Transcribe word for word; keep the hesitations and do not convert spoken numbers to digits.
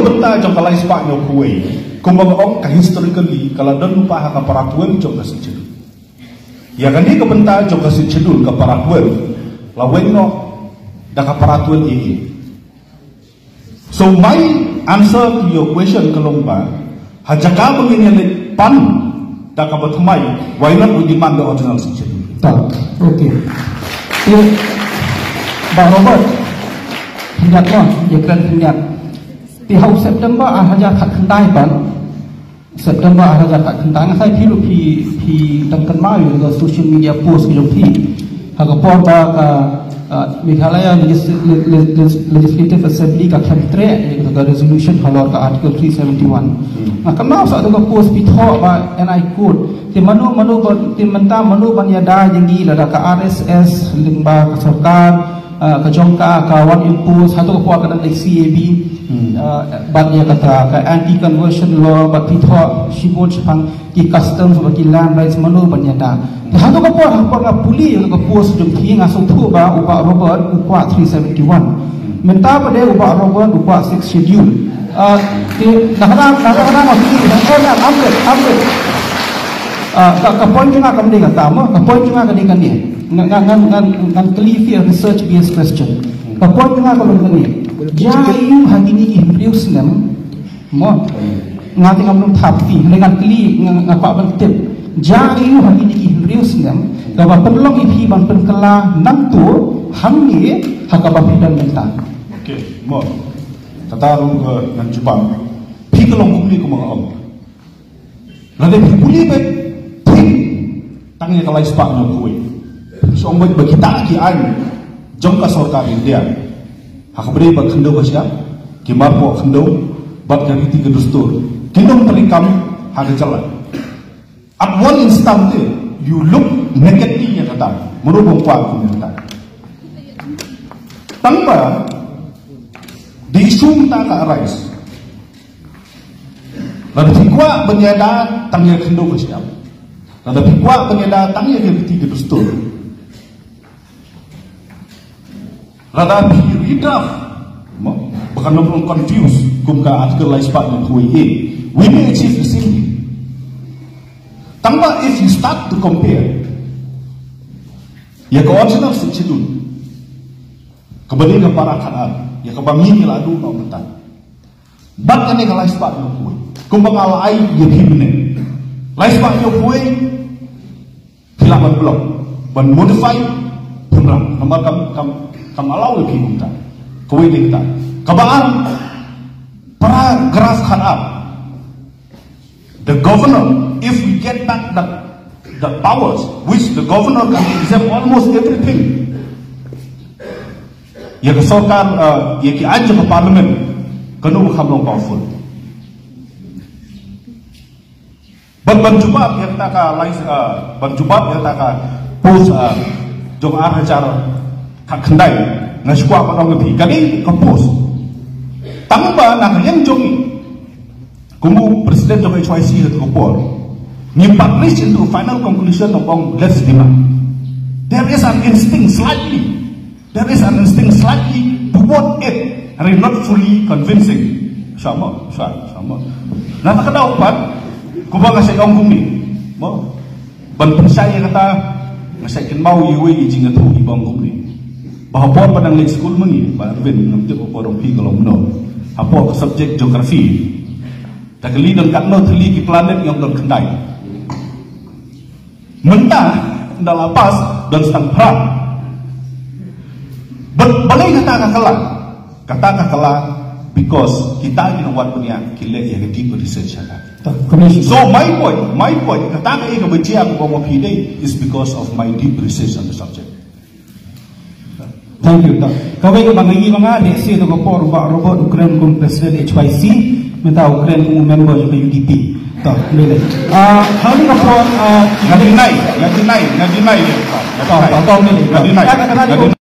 Bynta jong ka lai spah hynñiew phew wei, kumba nga ong, ka historically ka la don lypa ha ka para twelve jong ka Sixth Schedule. Ïa kane ka bynta jong ka Sixth Schedule, ka para twelve, la weng noh da ka para twelve A A. So my answer to your question ka long ba, ha jaka ba ngin ïa leit pan da kaba thymmai, why not we demand the original Sixth Schedule? Ta, okay. Te, Bah Robert, khyndiat mo, ïa kren khyndiat. Te ha u September ar hajar khatkhyndai pat, September ar hajar khatkhyndai, nga sa phi ruh phi, phi dang kynmaw ïa ka social media post ka jong phi. Ha ka por ba ka, uh, Meghalaya Legis-, Le-, Le-, Le-, Legislative Assembly ka khlem treh ïa ka resolution halor ka Article three seventy-one. Hmm. Nga kynmaw sa ka post phi thoh ba, and I quote, "Te mano mano ba, te mynta mano ban ïada jong ngi lada ka R S S lyngba ka sorkar, ah, ka jong ka, ka wan impose, hato ka por ka dang dei C A B, Hmm. ah, bad ïa kata, ka anti conversion law, bad phi thoh shibun shaphang ki customs, bad ki land rights, mano ban ïada." Te hato ka por, ha ka por nga pule ïa ka post jong phi, nga sngewthuh ba u Bah Robert u kwah three seventy-one. Mynta pat de u Bah Robert u kwah Sixth Schedule. Ah, te, na kata, na kata, na kata, na kata, update, update. Ah, ka, ka point jong nga kam dei kata mo, ka point jong nga ka dei kane. Ngan, ngan, ngan, ngan, ngan kylli phi a research based question. Ka point jong nga ka long kane. Jia aiu ha kine ki hynriew snem mo. Nga te ngam long thap phi, hynrei ngan kylli, nga, nga kwah ban tip. Jia aiu ha kine ki hynriew snem kaba pynlong ïa phi ban pynkylla nangto hangne ha kaba phi don mynta. Okay, mo. Kata ruh ka ngan jubab. Phi ka long kumne kumba nga ong. Lada phi pule beit, phi tang ïa ka lai spah hynñiew phew wei. Phi ong beit ba kita ki aiñ jong ka sorkar India, ha kaba dei ba khyndew ka shyiap, ki marpoh khyndew, bad ka riti ka dustur, kin ym treikam ha ka jylla. At one instant te, you look nakedly ïa kata. Mano bym kwah kum ïa kata. Tang ba the issue mynta ka arise. Lada phi kwah ban ïada tang ïa ka khyndew ka shyiap, lada phi kwah ban ïada tang ïa ka riti ka dustur, lada phi redraft, mo, ba kan ym long confuse kum ka Article lai spah hynñiew phew wei A, we may achieve the same thing. Tang ba if you start to compare ïa ka original Sixth Schedule, kaba dei ka para khatar, ïa kaba ngi la duh noh mynta, bad kane ka lai spah hynñiew phew wei, kumba nga la ai ïa phi mynne, lai spah hynñiew phew wei, phi lah ban block, ban modify, phim lah, namar kam, kam, kam allow ïa phi kumta. Kawei dei kata. Kaba ar, paragraph khatar. The governor, if we get back the, the powers, which the governor can exempt almost everything, ïa ka sorkar, uh, ïa ki aiñ jong ka parliament, kano ba kham long powerful. Ban, ban jubab ïa kata ka lai, uh, ban jubab ïa kata ka post, uh, jong ar hajar khatkhyndai, nga shu kwah ban ong ïa phi, ka dei ka post. Tang ba na ka liang jong ngi, kum u president jong H Y C ha ka por, ngi publish into final conclusion of ong let's demand. There is an instinct slightly There is an instinct slightly toward it, and it's not fully convincing. Sama, sa-, sama. Na ka daw pat, kumba nga sa ong kumne. Mo, ban pynshai ïa kata, nga sa kynmaw ïa iwei i jingïathuh iba ong kumne. Ba ha por ba dang leit skul ma ngi, Bah Erwin, ngam tip ha por ong phi ka long kumno. Ha por ka subject geography. Da ka li don katno tylli ki planet, ngi ong don khyndai. Mynta, ynda la pass, don sa tang phra. But balei kata ka kylla? Kata ka kylla because kita ki nongwad bniah ki leh ïa ka deep research ha ka. So my point, my point, kata ka ïa kaba jia kaba ma phi dei is because of my deep research on the subject. Thank you. Ta, kawei kaba nga ïohi ma nga, lehse da ka por u Bah Robert u kren kum president H Y C, mynta u kren kum u member jong ka U D P. Ta, lei lei. Ah, ha kane ka por, ah, nga deny, nga deny, nga deny. Ta, ta, ta, lei lei. Nga deny. Nga deny.